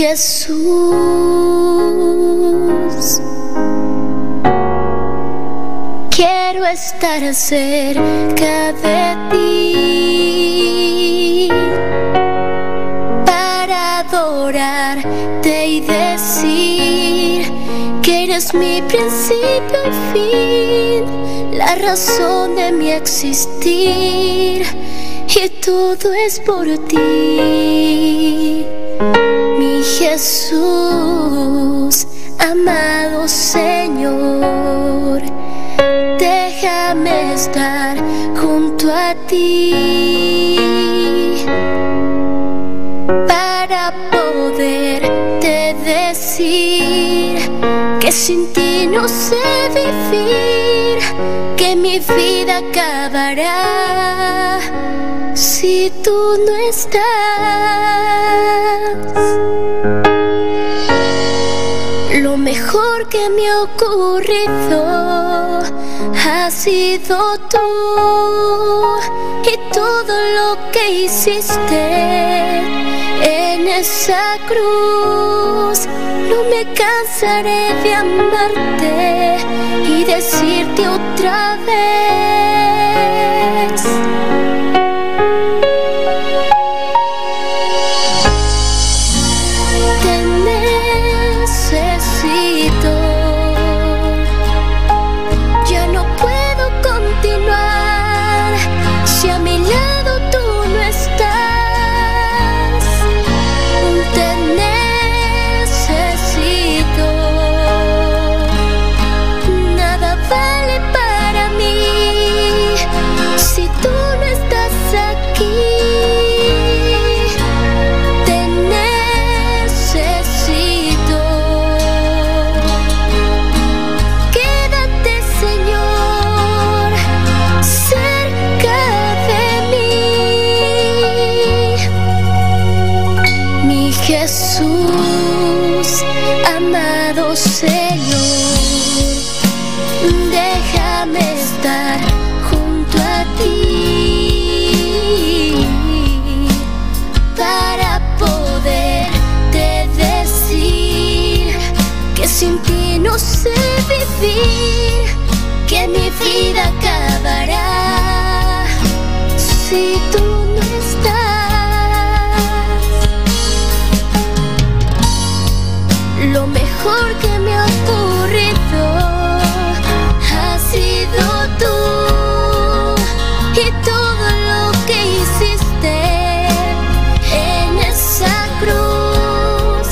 Jesús. Quiero estar cerca de ti para adorarte y decir que eres mi principio y fin, la razón de mi existir y todo es por ti, mi Jesús, amado Señor. Déjame estar junto a ti para poderte decir que sin ti no sé vivir, que mi vida acabará si tú no estás. Lo mejor que me ha ocurrido ha sido tú y todo lo que hiciste en esa cruz. No me cansaré de amarte y decirte otra vez. Te necesito. Ya no puedo continuar si a mi lado tú no estás. Te necesito. Nada vale para mí si tú no estás aquí. Te necesito. Quédate, Señor, cerca de mí. Mi Jesús, amado Señor, déjame estar junto a ti para poderte decir que sin ti no sé vivir, que mi vida acabará si tú no estás. Lo mejor que me ha ocurrido ha sido tú y todo lo que hiciste en esa cruz.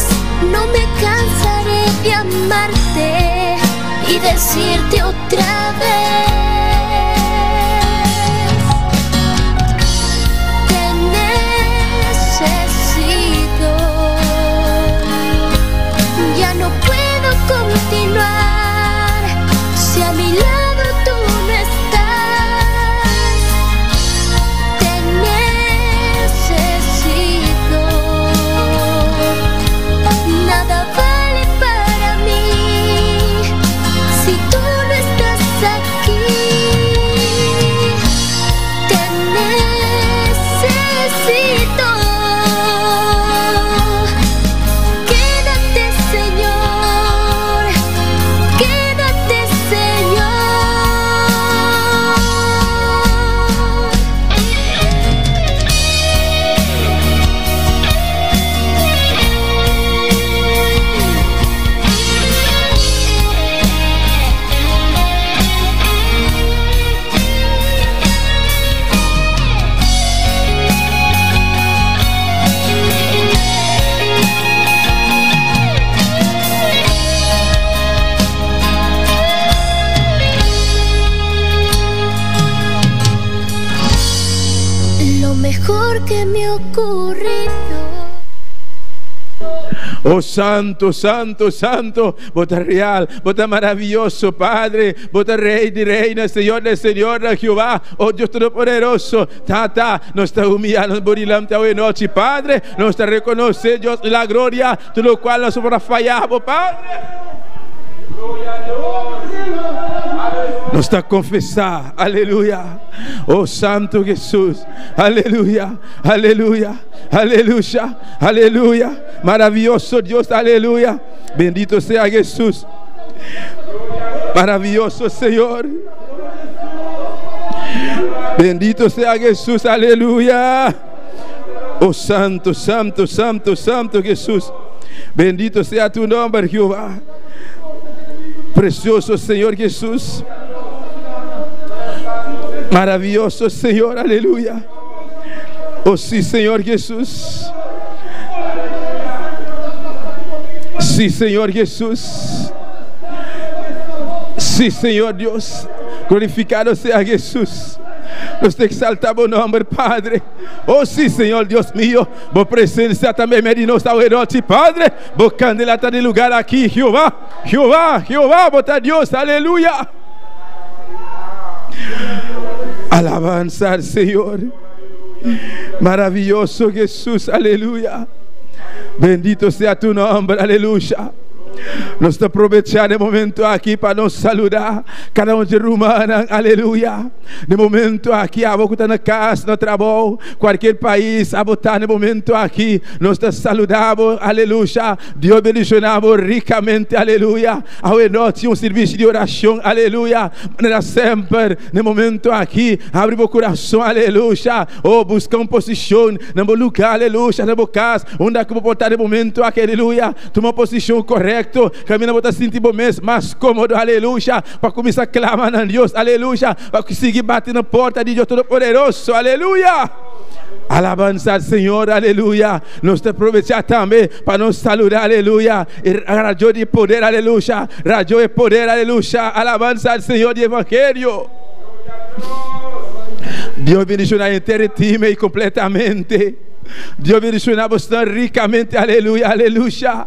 No me cansaré de amarte y decirte otra vez. Te necesito. Ya no puedo continuar si a mi lado tú no estás. Te necesito. Nada vale para mí si tú no estás aquí. Te necesito. Quédate, Señor. Quédate, Señor. Lo mejor que me ha ocurrido. Oh Santo, Santo, Santo, Bo ta real, Bo ta maravioso, Padre, Bo ta Rey di Reina, Señor di Señor, Jehová, oh Dios Todopoderoso, Tata, nos ta humillá nos bo dilanti awe nochi, Padre, nos ta rekonosé Dios la gloria, tur lokual nos por a fayá bo, Padre. Gloria a Dios. Nos ta konfesá, aleluya. Oh Santu Hesus, aleluya, aleluya, aleluya, aleluya. Maravioso Dios, aleluya. Bendito sea Hesus. Maravioso Señor. Bendito sea Jesús, aleluya. Oh Santo, Santo, Santo, Santo Jesús. Bendito sea tu nombre, Jehová. Precioso Señor Jesús. Maravilloso Señor, aleluya. Oh sí, Señor Jesús. Sí, Señor Jesús. Sí, Señor Dios. Glorificado sea Jesús. Nos ta exaltá bo nòmber, Padre. Oh, sí, Señor Dios mío. Bo presensia ta meimei di nos awe nochi, Padre. Bo kandela ta den lugar aki, Jehová. Jehová, Jehová, bo ta Dios. Aleluya. Alabanza al Señor. Maravilloso Jesús, aleluya. Bendito sea tu nombre, aleluya. Nos ta probechá e momento aki pa nos saludá kada un di rumannan, aleluya. Na e momento aki abo ku ta na kas, na trabou, kualkier pais abo ta na e momento aki, nos ta saludá bo, aleluya. Dios bendishoná bo rikamente, aleluya. Awe nochi un sirbishi di orashon, aleluya. Manera semper na e momento aki, habri bo kurason, aleluya. Oh, buska un posishon na bo lugá, aleluya, na bo kas, unda ku bo por ta na e momento aki, aleluya. Tuma posishon korekto, kaminda bo ta sinti bo mes mas kómodo, aleluya, pa kuminsá klama na Dios, aleluya, pa sigui bati na porta di Dios Todopoderoso, aleluya. Alabansa al Señor, aleluya. Nos ta aprovechá tambe pa nos saludá, aleluya, e radio di poder, aleluya, radio e poder, aleluya, alabansa al Señor di Evangelio. Dios bendiciona henter e team ei completamente. Dios bendiciona bosnan ricamente, aleluya, aleluya.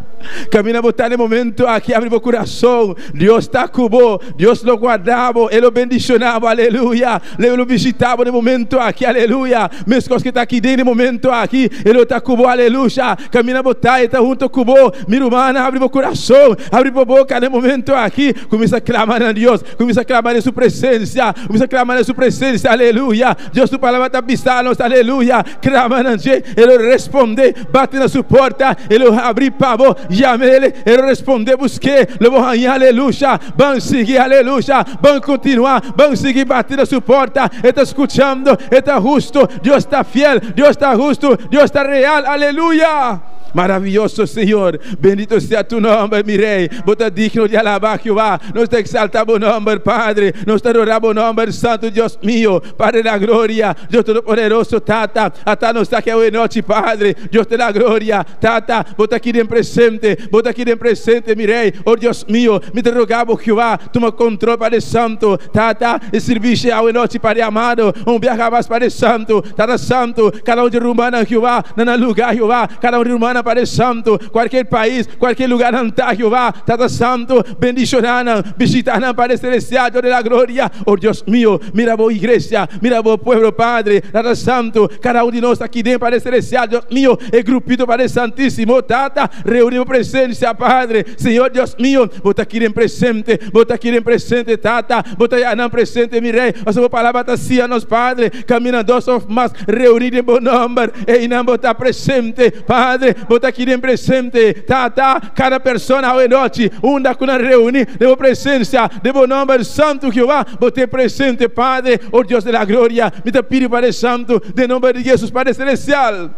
Camina bo ta den momento aki, abri bo curason. Dios ta cu bo, Dios lo guarda bo, E lo bendiciona bo, aleluya. E lo bishita bo den momento aki, aleluya. Mescos cu ta aki den e momento aki, E lo ta cu bo, aleluya. Camina bo ta, E ta hunto cu bo. Mi rumannan, abri bo curason, abri bo boca den momento aki. Cuminsa clama na Dios, cuminsa clama den Su presencia, cuminsa clama den Su presencia, aleluya. Dios su palabra ta bisa nos, aleluya. Clama na dje, E lo responde. Bati na Su porta, E lo habri pa bo. Yama El, E lo responde. Busk'é, lo bo haña, aleluya. Ban sigui, aleluya. Ban kontinuá, ban sigui bati na Su porta. E ta skuchando, E ta hustu. Dios ta fiel, Dios ta hustu, Dios ta real, aleluya. Maraviyoso Señor, bendito sea tu nomber, mi Rey. Bo ta digno di alabá, Jehová. Nos ta exaltá bo nomber, Padre. Nos ta adorá bo nomber, Santo Dios mío, Padre de la gloria, Dios Todopoderoso, Tata. Ata nos ta aki awe nochi, Padre, Dios de la gloria, Tata. Bo ta aki den presente, bo ta aki den presente, mi Rey. Oh Dios mío, mi ta rogá bo, Jehová, tuma control, Padre Santo, Tata. E sirbishi awe nochi, Padre amado, un biaha mas, Padre Santo, Tata Santo. Cada un di rumannan, Jehová, na nan lugá, Jehová. Cada un di rumannan, Padre Santo, cualkier pais, cualkier lugá nan ta, Jehová, Tata Santo, bendiciona nan, bishita nan, Padre Celestial, Dios de la gloria. Oh Dios mío, mira bo iglesia, mira bo pueblo, Padre, Tata Santo, cada un di nos aki den, Padre Celestial, Dios mío, e grupito, Padre Santísimo, Tata, reuni bo presencia, Padre, Señor Dios mío, bo ta aki den presente, bo ta aki den presente, Tata, bo ta ya nan presente, mi Rey, pasobra bo palabra ta siña nos, Padre, camina dos of mas reuni den bo nomber, einan bo ta presente, Padre, bo ta aki den presente, Tata, cada persona awe nochi, unda cu nan reuni den bo presencia, den bo nomber santo, Jehová, bo ta presente, Padre, o Dios de la gloria, mi ta pidi, Padre Santo, den nomber di Jesus, Padre Celestial.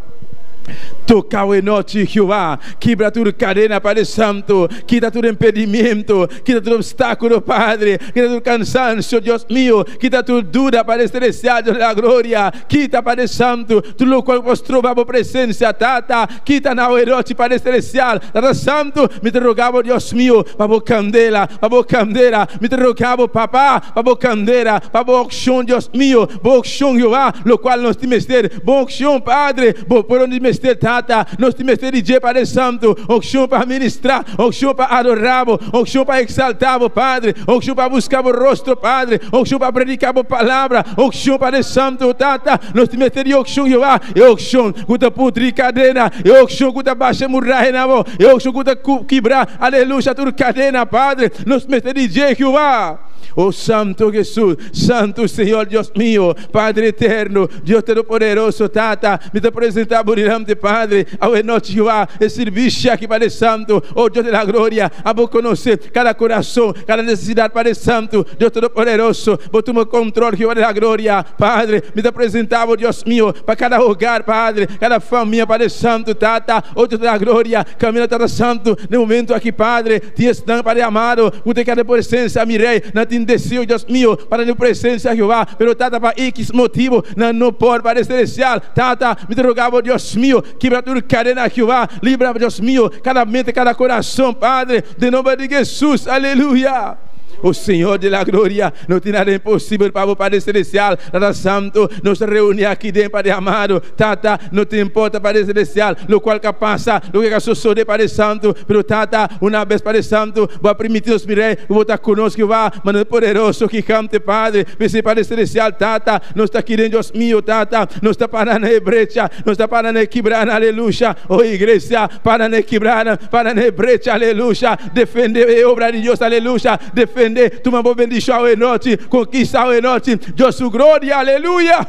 Toca awe nochi, Jehová, kibra tur cadena, Padre Santo, kita tur impedimento, kita tur obstáculo, Padre, kita tur cansancio, Dios mío, kita tur duda, Padre Celestial, Dios de la gloria, kita, Padre Santo, tur locual cu por stroba bo presencia, Tata, kita na awe nochi, Padre Celestial, Tata Santo, mi ta roga bo, Dios mío, pa bo candela, pa bo candela, mi ta roga bo, Papa, pa bo candela, pa bo occion, Dios mío, bo occion, Jehová, locual nos tin mester, bo occion, Padre, bo pueblo tin mester, Tata, nos tin mester di dje, Padre Santo, occion pa ministra, occion pa adora bo, occion pa exalta bo, Padre, occion pa busca bo rostro, Padre, occion pa predica bo palabra, occion, Padre Santo, Tata, nos tin mester di occion, Jehová, e occion cu ta putri cadena, e occion cu ta basha murahe na bo, e occion cu ta kibra, aleluya, tur cadena, Padre, nos mester di dje, Jehová. Oh Santo Jesús, Santo Señor Dios mío, Padre eterno, Dios todopoderoso, Tata, mi ta presentá bo dilanti, Padre, awe nochi, Jehová, e sirbishi aki, Padre Santo, oh Dios de la gloria, abo konosé kada kurason, kada nesesidat, Padre Santo, Dios todopoderoso, bo tuma kontrol, Jehová de la gloria, Padre, mi ta presentá bo, Dios mío, pa kada hogar, Padre, kada famia, Padre Santo, Tata, oh Dios de la gloria, kaminda Tata Santo, den momento aki, Padre, tin esnan, Padre amado, ku ta keda presensia, mi Rei, nan tin deseo, Dios mío, pa ta den presensia, Jehová, pero Tata, pa ikis motibu, nan no por, Padre Celestial. Tata, mi ta roga bo, Dios mío, kibra tur kadena, Jehová, libra, Dios mío, kada mente, kada korason, Padre, den nomber di Jesus, aleluya. O Señor de la gloria, no tin nada imposibel pa bo, Padre Celestial, Tata Santo, nos ta reuni aki den, Padre amado, Tata, no ta importa, Padre Celestial, locual ka pasa, loke ka sosode, Padre Santo, pero Tata, una bes, Padre Santo, bo a primiti nos, mi Rey, ku bo ta ku nos, Jehová, manera poderoso, gigante, Padre, p'esei, Padre Celestial, Tata, nos ta aki den, Dios mio, Tata, nos ta para na e brecha, nos ta para na e kibrana, aleluya, o iglesia, para na e kibrana, para na e brecha, aleluya, defende e obra di Dios, aleluya, defende, tuma bo bendishon awe nochi, konkista awe nochi, Dios su gloria, aleluya.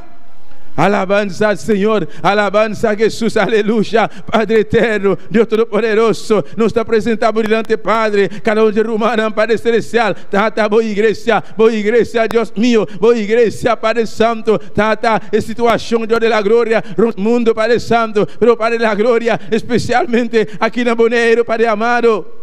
Alabanza al Señor, alabanza a Jesús, aleluya. Padre eterno, Dios todopoderoso, nos ta presenta bo dilanti, Padre, cada un di rumannan, Padre celestial, Tata, bo iglesia, bo iglesia, Dios mío, bo iglesia, Padre santo, Tata, e situacion, Dios de la gloria, rond mundo, Padre santo, pero Padre de la gloria, especialmente aki na Boneiru, Padre amado.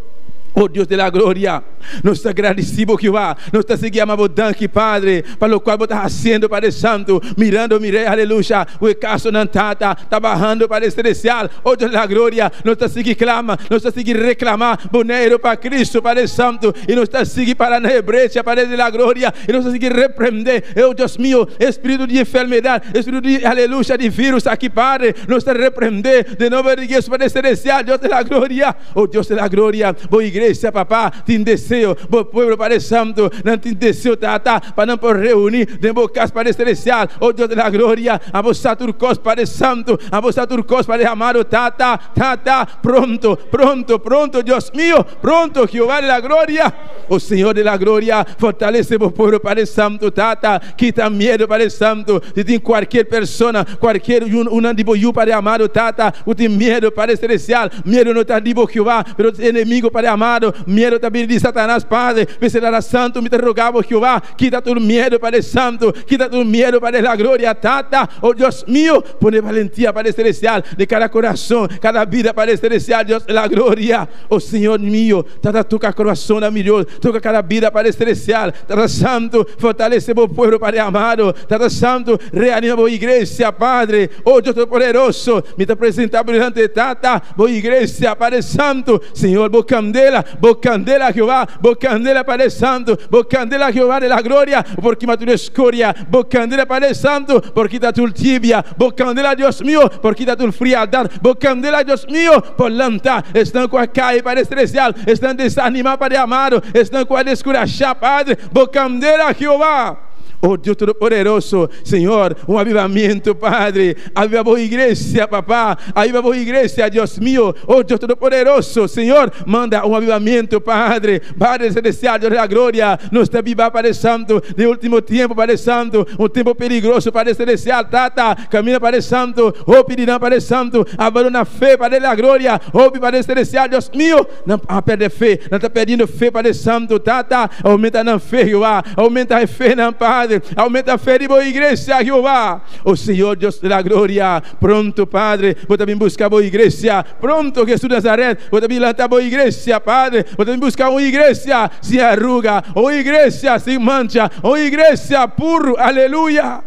Oh Dios de la gloria, nos ta gradisí bo Jehová, nos ta sigui ama bo danki Padre pa lokual bo ta hasiendo Padre Santo, mirando mi Rey aleluya, ku e kasonan Tata ta bahando Padre Celestial, oh Dios de la gloria, nos ta sigui klama, nos ta sigui reklamá Boneiru pa Cristo Padre Santo, i nos ta sigui para na e brecha Padre de la gloria, i nos ta sigui reprendé, oh Dios mio, e spiritu di enfermedad, e spiritu di aleluya di virus aki Padre, nos ta reprendé den nomber di Jesus Padre Celestial, Dios de la gloria. O Dios de la gloria, bo iglesia, Papá, tin deseo, bo pueblo, Padre Santo, nan tin deseo, Tata, pa nan por reuní den bo kas, Padre Celestial. O Dios de la gloria, abo sa tur kos, Padre Santo, abo sa tur kos, Padre amado, Tata, Tata, pronto, pronto, pronto, Dios mio, pronto, Jehová de la gloria. O Señor de la gloria, fortalece bo pueblo, Padre Santo, Tata, kita miedo, Padre Santo, si tin cualkier persona, cualkier unan di bo yu, Padre amado, Tata, cu tin miedo, Padre Celestial, Miedo no ta di bo, Jehová, pero di enemigo, Padre amado. Miedo ta bini di Satanas, Padre. P'esei, Tata Santu, mi ta roga bo, Jehová, kita tur miedo, Padre Santu, kita tur miedo, Padre la gloria, Tata. O Dios mio, pone balentia, Padre Celestial, den kada corazon, kada bida, Padre Celestial, Dios la gloria. O Señor mio, Tata, toca corazonnan, mi Dios, toca kada bida, Padre Celestial. Tata Santu, fortalece bo pueblo, Padre amado. Tata Santu, reanima bo iglesia, Padre. O Dios Todopoderoso, mi ta presenta bo dilanti di Tata, bo iglesia, Padre Santu. Señor, bo candela, bo candela, Jehová, bo candela, Padre Santu, bo candela, Jehová de la gloria, por kima tur escoria, bo candela, Padre Santu, por kita tur tibia, bo candela, Dios mio, por kita tur frialdad, bo candela, Dios mio, por lanta esnan cu a cai, Padre Celestial, esnan desanima, Padre amado, esnan cu a descurasha, Padre, bo candela, Jehová. Oh Dios Todopoderoso, Señor, un avivamiento, Padre. Aviva bo iglesia, Papá. Aviva bo iglesia, Dios mío. Oh Dios Todopoderoso, Señor, manda un avivamiento, Padre. Padre Celestial, Dios de la gloria, nos ta biba, Padre Santo, den último tiempo, Padre Santo, un tempo peligroso, Padre Celestial, Tata, camina, Padre Santo, hopi di nan, Padre Santo, abandona fe, Padre de la gloria, hopi, Padre Celestial, Dios mío, Nan a perde fe, nan ta perdiendo fe, Padre Santo, Tata, aumenta nan fe, Jehová, aumenta e fe nan, Padre, aumenta fe di bo iglesia, Jehová. O Señor Dios de la gloria, pronto, Padre, bo ta bin busca bo iglesia, pronto, Jesús de Nazaret, bo ta bin lanta bo iglesia, Padre, bo ta bin busca un iglesia sin arruga, un iglesia sin mancha, un iglesia puro, aleluya.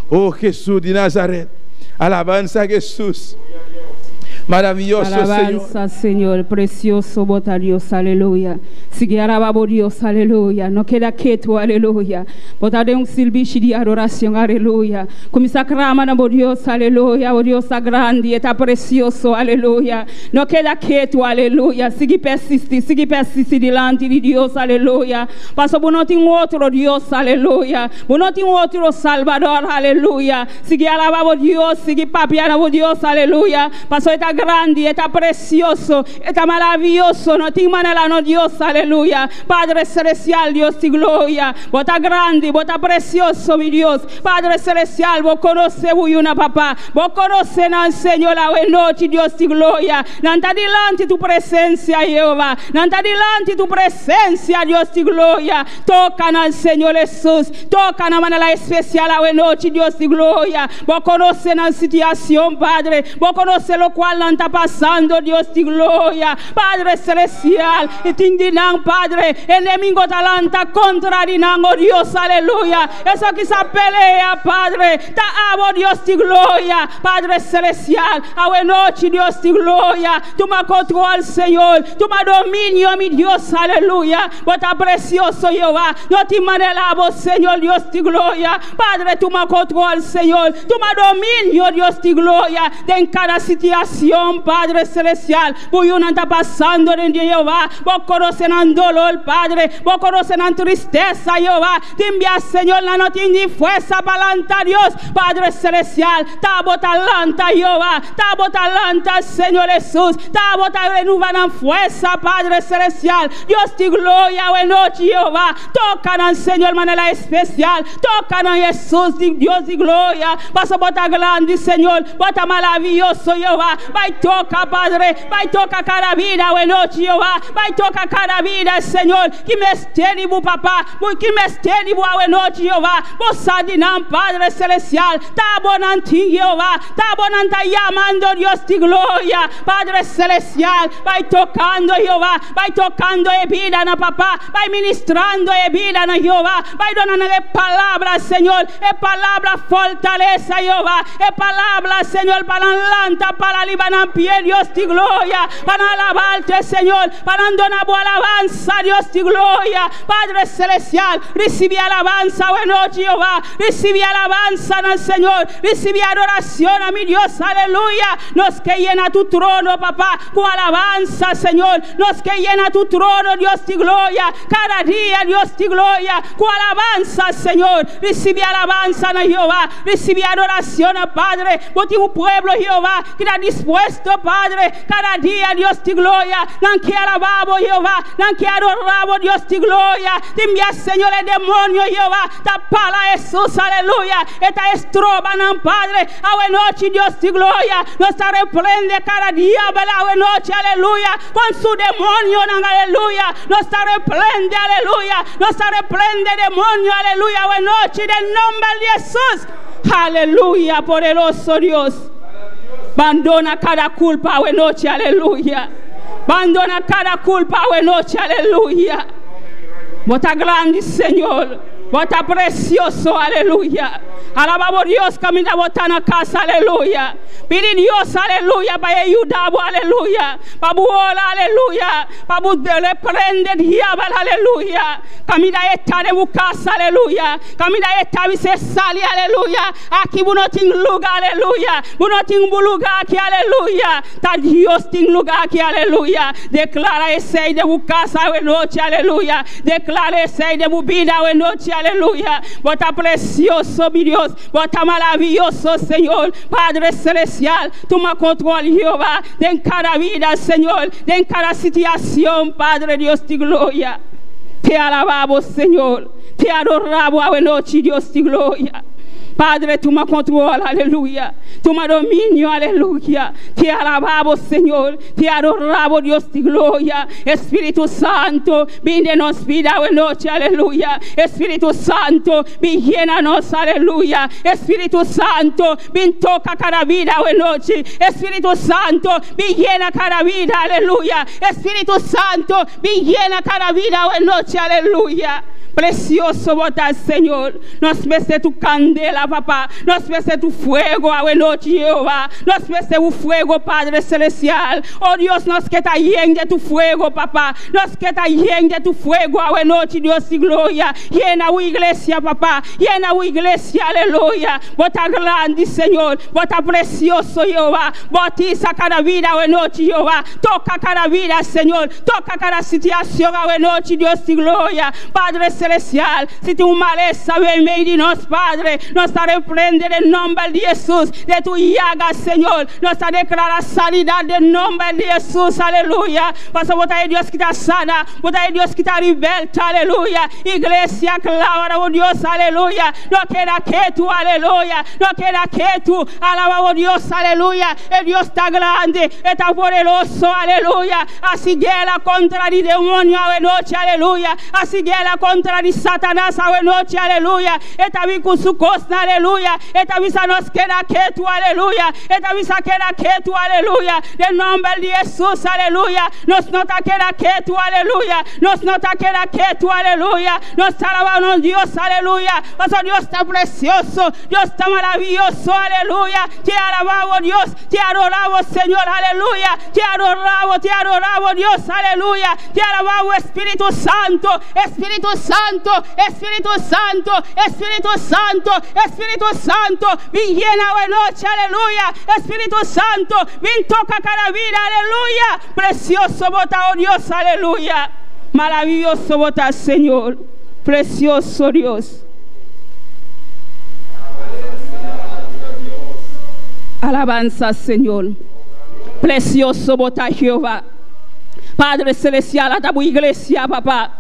O Jesús di Nazaret, alabanza a Jesús. Maravilloso Señor. Alabanza Señor, precioso bo ta Dios, aleluya. Sigui alaba bo Dios, aleluya. No keda ketu, aleluya. Bo ta den un sirbishi di adoracion, aleluya. Cuminsa clama na bo Dios, aleluya. Bo Dios ta grandi, e ta precioso, aleluya. No keda ketu, aleluya. Sigui persisti, sigui persisti dilanti di Dios, aleluya. Pasobra bo no tin otro Dios, aleluya. Bo no tin otro Salbador, aleluya. Sigui alaba bo Dios, sigui papia na bo Dios, aleluya, pasobra e ta. Ta grandi, e ta presioso, e ta maravioso, no tin manera no Dios, aleluya. Padre Celestial, Dios di gloria, Bo ta grandi, Bo ta presioso, mi Dios. Padre Celestial, Bo konosé bo yunan, Papa. Bo konosé nan, Señor, awe nochi, Dios di gloria. Nan ta dilanti Tu presensia, Jehová. Nan ta dilanti Tu presensia, Dios di gloria. Toka nan, Señor Hesus. Toka nan manera espesial awe nochi, Dios di gloria. Bo konosé nan situashon, Padre. Bo konosé lokual nan ta pasando, Dios di gloria. Padre Celestial, i tin di nan, Padre, enemigo ta lanta kontra di nan, o Dios, aleluya. Esaki sa pelea, Padre, ta abo, Dios di gloria. Padre Celestial, awe nochi, Dios di gloria, tuma control, Señor, tuma dominio, mi Dios, aleluya. Bo ta precioso, Jehová, no tin manera abo, Señor, Dios di gloria. Padre, tuma control, Señor, tuma dominio, Dios di gloria, den cada situacion, Padre Celestial. Bo yunan ta pasando den di Jehová. Bo conoce nan dolor, Padre. Bo conoce nan tristesa, Jehová. Tin bia, Señor, nan no tin ni fuerza pa lanta, Dios. Padre Celestial, ta bo ta lanta, Jehová. Ta bo ta lanta, Señor Jesús. Ta bo ta renova nan fuerza, Padre Celestial. Dios di gloria, awe nochi, Jehová. Toca nan, Señor, manera especial. Toca nan, Jesús, di Dios di gloria. Paso bo ta grandi, Señor. Bo ta maraviyoso, Jehová. Bai toca, Padre. Bai toca cada vida awe nochi, Jehová. Bai toca cada vida, Señor. Ki mester di bo, Papa. Bo ki mester di bo awe nochi, Jehová. Bo sa di nan, Padre Celestial. Ta bo nan tin, Jehová. Ta bo nan ta yamando, Dios di gloria. Padre Celestial, bai tocando, Jehová. Bai tocando e bidanan, Papa. Bai ministrando e bidanan, Jehová. Bai duna nan e palabra, Señor. E palabra fortalesa, Jehová. E palabra, Señor, pa nan lanta para riba nan pie, Dios di gloria. Pa nan alabarte, Señor. Pa nan duna bo alabansa, Dios di gloria. Padre Celestial, ricibi alabansa awe nochi, Jehová. Ricibi alabansanan, Señor. Ricibi adoracionnan, mi Dios. Aleluya. Nos ke yena tu trono, Papa, cu alabansa, Señor. Nos ke yena tu trono, Dios di gloria. Cada dia, Dios di gloria, cu alabansa, Señor. Ricibi alabansanan, Jehová. Ricibi adoracionnan, Padre. Bo tin un pueblo, Jehová, ki ta dispuesto, Padre, cada dia, Dios di gloria. Nan ke alabá bo, Jehová. Nan ke adorá bo, Dios di gloria. Tin bia, Señor, e demonio, Jehová, ta pala Hesus, aleluya. E ta estroba nan, Padre. Awe nochi, Dios di gloria, nos ta reprende cada diabel awe nochi, aleluya, con su demonionan, aleluya. Nos ta reprende, aleluya. Nos ta reprende demonio, aleluya, awe nochi, den nomber di Hesus. Aleluya, poderoso Dios. Bandona cada culpa awe nochi, aleluya. Bandona cada culpa awe nochi, aleluya. Bo ta grandi, Señor. Bo ta precioso, aleluya. Alaba bo Dios caminda bo ta na cas, aleluya. Pidi Dios, aleluya, pa e yuda bo, aleluya. Pa bo ora, aleluya. Pa bo reprende diabel, aleluya. Caminda e ta den bo cas, aleluya. Caminda e ta bis'é sali, aleluya. Aki bo no tin luga, aleluya. Bo no tin bo luga aki, aleluya. Ta Dios tin luga aki, aleluya. Declara esey den bo cas awe nochi, aleluya. Declara esey den bo bida awe nochi, aleluya. Bo ta precioso, mi Dios. Bo ta maraviyoso, Señor. Padre Celestial, tuma control, Jehová, den cada bida, Señor, den cada situacion, Padre Dios di gloria. Te alababo, Señor. Te adorabo awe nochi, Dios di gloria. Padre, tuma control, aleluya. Tuma dominio, aleluya. Te alababo, Señor. Te adorabo, Dios di gloria. Espíritu Santo, bin den nos bida awe nochi, aleluya. Espíritu Santo, bin yena nos, aleluya. Espíritu Santo, bin toca cada bida awe nochi. Espíritu Santo, bin yena cada bida, aleluya. Espíritu Santo, bin yena cada bida awe nochi, aleluya. Precioso bo ta, Señor. Nos mester tu candela, Papa. Nos mester tu fuego awe nochi, Jehová. Nos mester bo fuego, Padre Celestial. Oh Dios, nos ke ta yen de tu fuego, Papa. Nos ke ta yen de tu fuego awe nochi, Dios di gloria. Yena bo iglesia, Papa. Yena bo iglesia, aleluya. Bo ta grandi, Señor. Bo ta precioso, Jehová. Bautisa cada bida awe nochi, Jehová. Toca cada bida, Señor. Toca cada situacion awe nochi, Dios di gloria. Padre. Celestial, si tin un malesa meimei di nos, Padre, nos ta reprende den nomber di Hesus, den tur yaga, Señor, nos ta declara sanidad den nomber di Hesus, aleluya, pasobra Bo ta e Dios ki ta sana, Bo ta e Dios ki ta liberta, aleluya, Iglesia clama na bo Dios, aleluya, no keda ketu, aleluya, no keda ketu, alaba bo Dios, aleluya, e Dios ta grandi, e ta poderoso, aleluya, hasi guera contra di demonio awe nochi, aleluya, hasi guera contra di Satanas awe nochi, aleluya, e ta bin cu su cosnan, aleluya, e ta bisa nos keda ketu, aleluya, e ta bisa keda ketu, aleluya, den nomber di Hesus, aleluya, nos no ta keda ketu, aleluya, nos no ta keda ketu, aleluya, nos ta alaba nos Dios, aleluya, pasobra Dios ta precioso, Dios ta maraviyoso, aleluya, te alababo Dios, te adorabo Señor, aleluya, te adorabo, te adorabo Dios, aleluya, te alababo Espíritu Santo, Espíritu Santo, Espíritu Santo, Espíritu Santo, Espíritu Santo, bin yena awe nochi, aleluya, Espíritu Santo, bin toca cada vida, aleluya, precioso bo ta, oh Dios, aleluya, maraviyoso bo ta, Señor, precioso Dios. Alabanza, Señor. Precioso bo ta, Jehová. Padre Celestial, ata bo iglesia, Papa.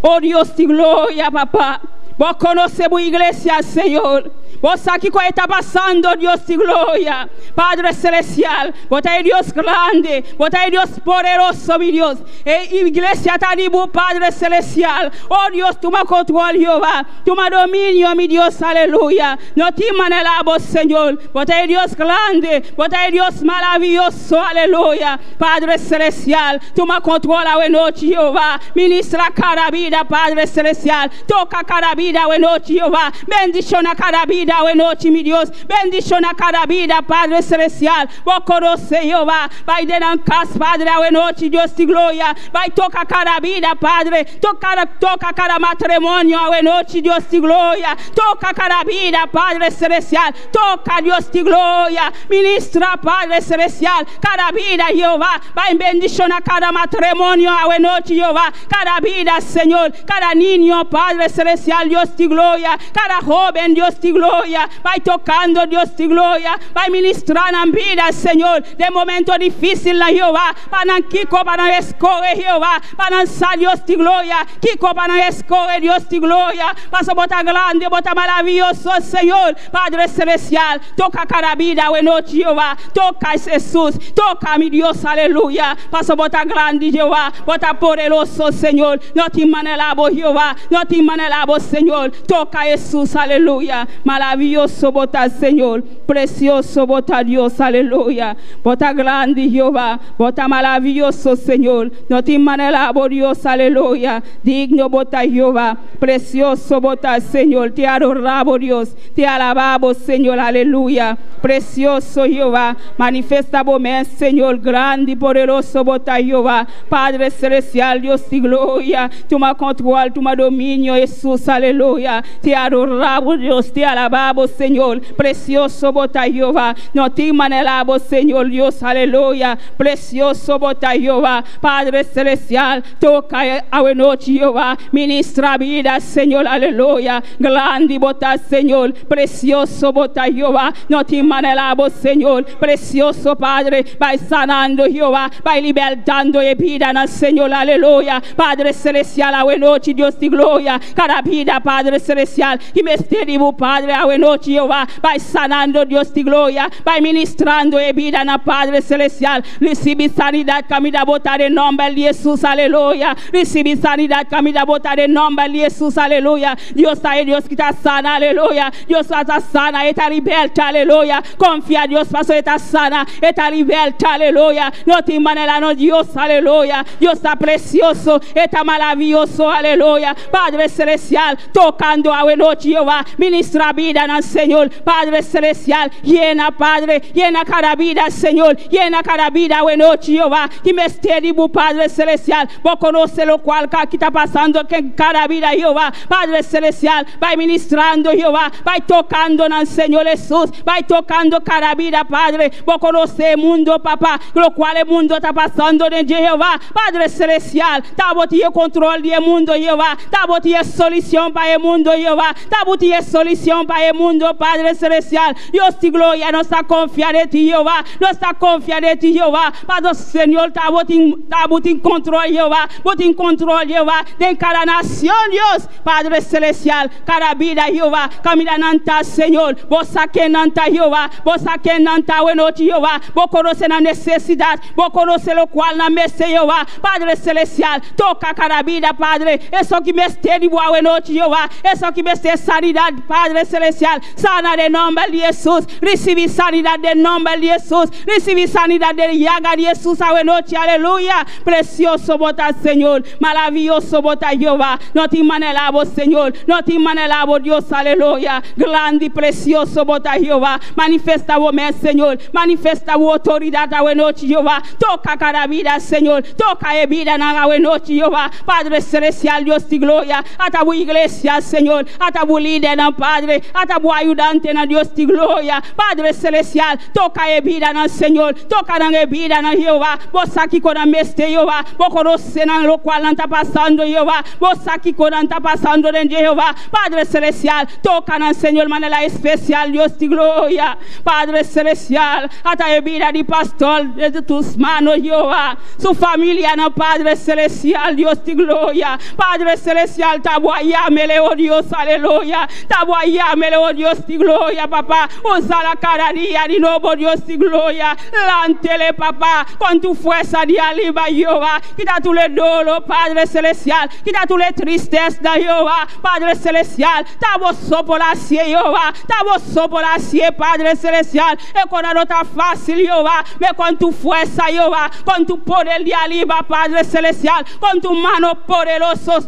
Oh Dios di gloria, Papa. Bo conoce bo iglesia, Señor. Bo sa kico ta pasando, Dios di gloria. Padre Celestial, bo ta e Dios grandi, bo ta e Dios poderoso, mi Dios. E iglesia ta di bo, Padre Celestial. Oh Dios, tuma control, Jehová. Tuma dominio, mi Dios, aleluya. No tin manera bo, Señor. Bo ta e Dios grandi, bo ta e Dios maraviyoso, aleluya. Padre Celestial, tuma control awe nochi, Jehová. Ministra cada bida, Padre Celestial. Toca cada bida awe nochi, Jehová. Bendiciona cada bida awe nochi, mi Dios. Bendiciona cada bida, Padre Celestial. Bo conoce, Jehová. Bay den nan cas, Padre, awe nochi, Dios di gloria. Bay toca cada bida, Padre. Toca, toca cada matrimonio awe nochi, Dios di gloria. Toca cada bida, Padre Celestial. Toca, Dios di gloria. Ministra, Padre Celestial, cada bida, Jehová. Bay bendiciona cada matrimonio awe nochi, Jehová. Cada bida, Señor. Cada niño, Padre Celestial, Dios di gloria. Cada hoben, Dios di gloria. Bay tocando, Dios di gloria. Bay ministra nan bida, Señor. Den momento dificil na Jehová. Pa nan kico pa nan escoge, Jehová. Pa nan sa, Dios di gloria. Kico pa nan escoge, Dios di gloria. Paso bo ta grandi, bo ta maraviyoso, Señor. Padre Celestial, toca cada bida awe nochi, Jehová. Toca, Hesus. Toca, mi Dios, aleluya. Paso bo ta grandi, Jehová. Bo ta poderoso, Señor. No tin manera bo, Jehová. No tin manera bo, Señor. Toca, Hesus, aleluya. Maraviyoso bo ta, Señor. Precioso bo ta, Dios, aleluya. Bo ta grandi, Jehová. Bo ta maraviyoso, Señor. No tin manera bo, Dios, aleluya. Digno bo ta, Jehová. Precioso bo ta, Señor. Te adorabo, Dios. Te alababo, Señor, aleluya. Precioso Jehová. Manifesta bo mes, Señor. Grandi, poderoso bo ta, Jehová. Padre Celestial, Dios di gloria. Tuma control, tuma dominio, Hesus, aleluya. Te adorabo, Dios. Te alababo, Señor. Precioso bo ta, Jehová. No tin manera bo, Señor Dios, aleluya. Precioso bo ta, Jehová. Padre Celestial, toca awe nochi, Jehová. Ministra bida, Señor, aleluya. Grandi bo ta, Señor. Precioso bo ta, Jehová. No tin manera bo, Señor. Precioso Padre, bay sanando, Jehová. Bay libertando e bidanan, Señor, aleluya. Padre Celestial, awe nochi, Dios di gloria. Cada bida, Padre Celestial, cu mester di bo, Padre, awe nochi, Jehová. Bay sanando, Dios di gloria. Bay ministrando e bidanan, Padre Celestial. Ricibi sanidad, caminda bo ta den nomber di Hesus, aleluya. Ricibi sanidad, caminda bo ta den nomber di Hesus, aleluya. Dios ta e Dios cu ta sana, aleluya. Dios ta sana, e ta liberta, aleluya. Confia Dios, paso e ta sana, e ta liberta, aleluya. No tin manera, no, Dios, aleluya. Dios ta precioso, e ta maraviyoso, aleluya. Padre Celestial, Tokando awe nochi, Jehová. Ministrá bidanan, Señor. Padre Celestial, yena, Padre, yena kada bida, Señor. Yena kada bida awe nochi, Jehová. Ki mester di Bo, Padre Celestial. Bo konosé lokual ki ta pasando den kada bida, Jehová. Padre Celestial, bai ministrando, Jehová. Bai tokando nan, Señor Hesus. Bai tokando kada bida, Padre. Bo konosé e mundo, Papa, lokual e mundo ta pasando den dje, Jehová. Padre Celestial, ta Bo tin e control di e mundo, Jehová. Ta Bo tin e solucion pa e mundo, Jehová. Ta Bo tin e solucion pa e mundo, Padre Celestial. Dios di gloria, nos ta confia den Ti, Jehová. Nos ta confia den Ti, Jehová. Paso, Señor, ta Bo tin, ta Bo tin control, Jehová. Bo tin control, Jehová, den cada nacion, Dios. Padre Celestial, cada bida, Jehová, caminda nan ta, Señor. Bo sa ken nan ta, Jehová. Bo sa ken nan ta awenochi, Jehová. Bo conoce nan necesidad. Bo conoce locual nan mester, Jehová. Padre Celestial, toca cada bida, Padre. Esun ki mester di Bo awenochi, Jehová. Esun ki mester sanidad, Padre Celestial. Sana den nomber di Hesus. Ricibi sanidad den nomber di Hesus. Ricibi sanidad den yaga di Hesus awenochi. Aleluya. Precioso Bo ta, Señor. Maraviyoso Bo ta, Jehová. No tin manera Bo, Señor. No tin manera Bo, Dios. Aleluya. Grandi, precioso Bo ta, Jehová. Manifesta Bo mes, Señor. Manifesta Bo autoridad awenochi, Jehová. Toca cada bida, Señor. Toca e bidanan awenochi, Jehová. Padre Celestial, Dios di gloria. Ata Bo iglesia, Señor. Ata Bo lidernan, Padre. Ata Bo ayudantenan, Dios di gloria. Padre Celestial, toca e bidanan, Señor. Toca nan e bidanan, Jehová. Bo sa kico nan mester, Jehová. Bo conoce nan locual nan ta pasando, Jehová. Bo sa kico nan ta pasando den dje, Jehová. Padre Celestial, toca nan, Señor, manera especial, Dios di gloria. Padre Celestial, ata e bida di pastor den tus manos, Jehová. Su familianan, Padre Celestial, Dios di gloria. Padre Celestial, ta Bo a yam'e, oh Dios, aleluya. Ta Bo a yam'e, oh Dios di gloria, Papá. Usala cada dia di nobo, Dios di gloria. Lant'e, Papá, con tu fuerza di ariba, Jehová. Kita tur e dolo, Padre Celestial. Kita tur e tristesa, Jehová. Padre Celestial, ta Bo so por hacié, Jehová. Ta Bo so por hacié, Padre Celestial. E cos no ta facil, Jehová. Ma con tu fuerza, Jehová. Con tu poder di ariba, Padre Celestial. Con tu mano poderoso,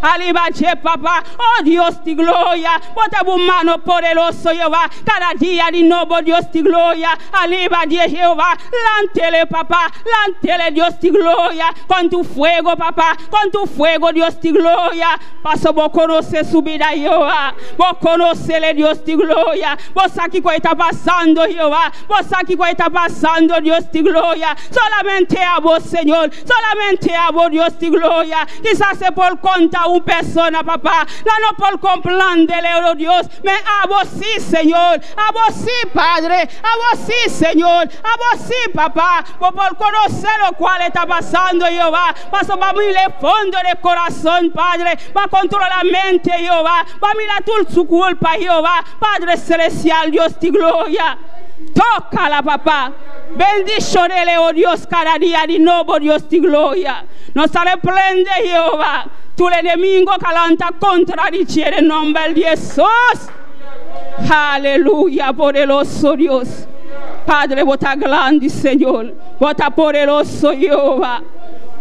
ariba, dje, Papá. Oh Dios di gloria. Bota bo mano poderoso, Jehová. Cada dia di nobo, Dios di gloria. Ariba di Jehová. Lant'e, Papá. Lant'e, Dios di gloria. Con tu fuego, Papá. Con tu fuego, Dios di gloria. Paso Bo conoce su bida, Jehová. Bo conoce, Dios di gloria. Bo sa kico ta pasando, Jehová. Bo sa kico ta pasando, Dios di gloria. Solamente Abo, Señor. Solamente Abo, Dios di gloria. Kisas e por conta un persona, Papá. No, no por comprend'e, oh Dios. Ma Abo si, Señor. Abo si, Padre. Abo si, Señor. Abo si, Papá. Bo por conoce locual ta pasando, Jehová. Paso Bo a mira fondo di curason, Padre. Bo a controla mente, Jehová. Bo a mira tur su curpa, Jehová. Padre Celestial, Dios di gloria. Tocala, Papá. Bendicion'e, oh Dios, cada dia di nobo, Dios di gloria. Nos ta reprende, Jehová. Tur enemigo cu a lanta contra di dje den nomber di Hesus. Aleluya, poderoso Dios. Padre, Bo ta grandi, Señor. Bo ta poderoso, Jehová.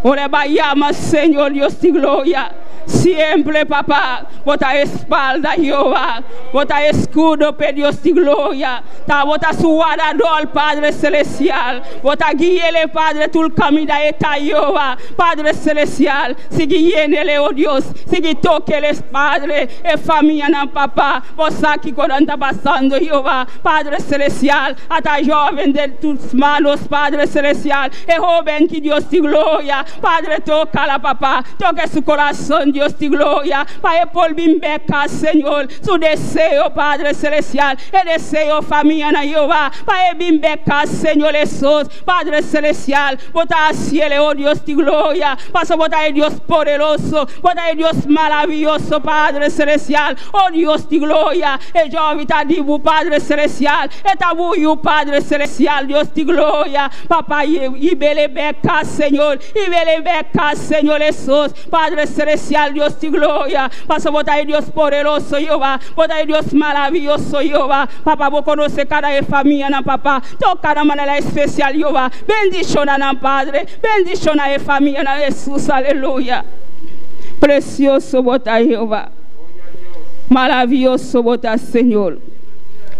Ora bo yama, Señor, Dios di gloria. Semper, Papá, Bo ta espalda, Jehová. Bo ta escudo pa Dios di gloria. Ta Bo ta su wardador, Padre Celestial. Bo ta gui'e, Padre, tur caminda e ta, Jehová. Padre Celestial, sigui yen'e, oh Dios. Sigui toc'e, Padre, e famianan, Papá. Bo sa kico ta pasando, Jehová. Padre Celestial, ata hoben den tus manos, Padre Celestial. E hoben cu Dios di gloria. Padre, tocala, Papá. Toca su curason, Dios di gloria. Pa e por bin bek, Señor. Su deseo, Padre Celestial. E deseo famia na Jehová. Pa e bin bek, Señor Hesus. Padre Celestial. Bo ta haci'e, oh Dios di gloria. Paso Bo ta Dios poderoso. Bo ta Dios maraviyoso, Padre Celestial. Oh Dios di gloria. E hoben ta di Bo, Padre Celestial. E ta Bo, Padre Celestial, Dios di gloria. Papá, hib'e bek, Señor. Hib'e bek, Señor Hesus. Padre Celestial, Dios di gloria. Paso Bo ta Dios poderoso, Jehová. Bo ta Dios maraviyoso, Jehová. Papá, Bo conoce cada famia, na Papá. Toca di manera especial, Jehová. Bendiciona na Padre. Bendiciona e famia, na Hesus. Aleluya. Precioso Bo ta, Jehová. Maravioso bo ta, Señor.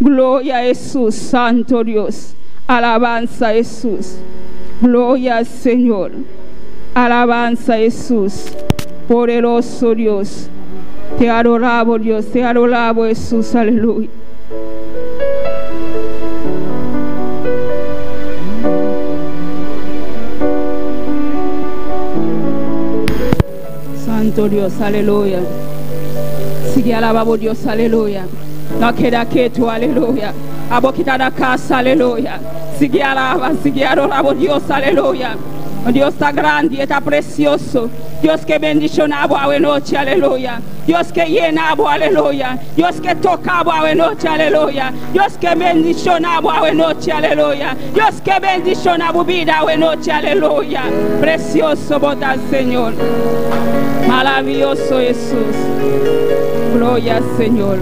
Gloria Hesus, Santo Dios. Alabansa Hesus. Gloria Señor. Alabansa Hesus. Poderoso Dios. Te adoramos Dios, te adoramos Hesus. Aleluya. Santo Dios, aleluya. Sigui alabá Dios, aleluya. No keda ketu, aleluya. Abo ku ta na kas, aleluya. Sigui alabá, sigui adorá Dios, aleluya. Dios ta grandi, ta presioso. Dios ke bendishoná bo anochi, aleluya. Dios ke yena bo, aleluya. Dios ke toka bo anochi, aleluya. Dios ke bendishoná bo anochi, aleluya. Dios ke bendishoná bo bida anochi, aleluya. Presioso bo ta, Señor. Maravioso Hesus. Gloria, Señor.